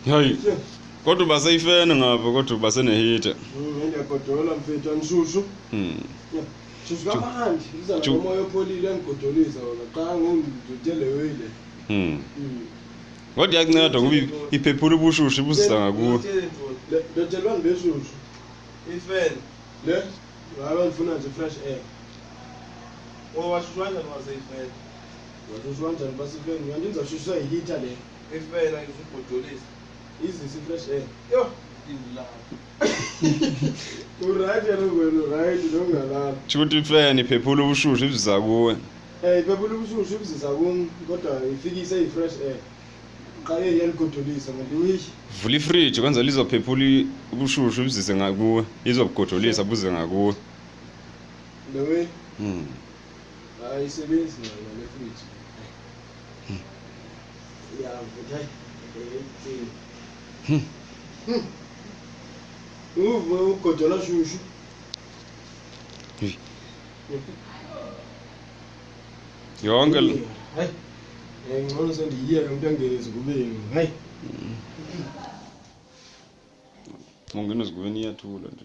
Hayi. Kodwa uba seyifene ngapha kodwa uba senehitha. Ndiyagodola mfethu, andishushu. Shushu kamandi, iza nomoya opholile uyandigodolisa wona qha ngoku ndithe le weyile. Kodwa iyakunceda kuba iphephula ubushushu ibuzisa ngakuwe. Ndotshelwa ndibeshushu. Ifeni. Le? Hayi, ndifuna nje fresh air. Washushu kanjani waseyifeni? Washushu kanjani basifeni? Kanti ndizawushushiswa yihitha le. Ifeni ayizugodolisa. Izisa i-fresh air. Yho, indilala. Urayithi kaloku wena, urayithi nongalala. Tsho ukuthi ifene iphephula ubushushu ibuzisa kuwe. Iphephula ubushushu ibuzisa kum kodwa ifikise i-fresh air. Qha iye iyandigodolisa ngoba uyi. Vula ifriji kwenzela izophephula ubushushu ibuzise ngakuwe. Izobugodolisa buze ngakuwe. Le way. Ayisebenzi nayo le fridge. Ya, mfethu, hayi. Uve ugodola shushu. Yonke le. Hayi. Ngcono sendiyiyeke umntu angene ezingubeni. Hayi. Ungena ezingubeni iyathula nje.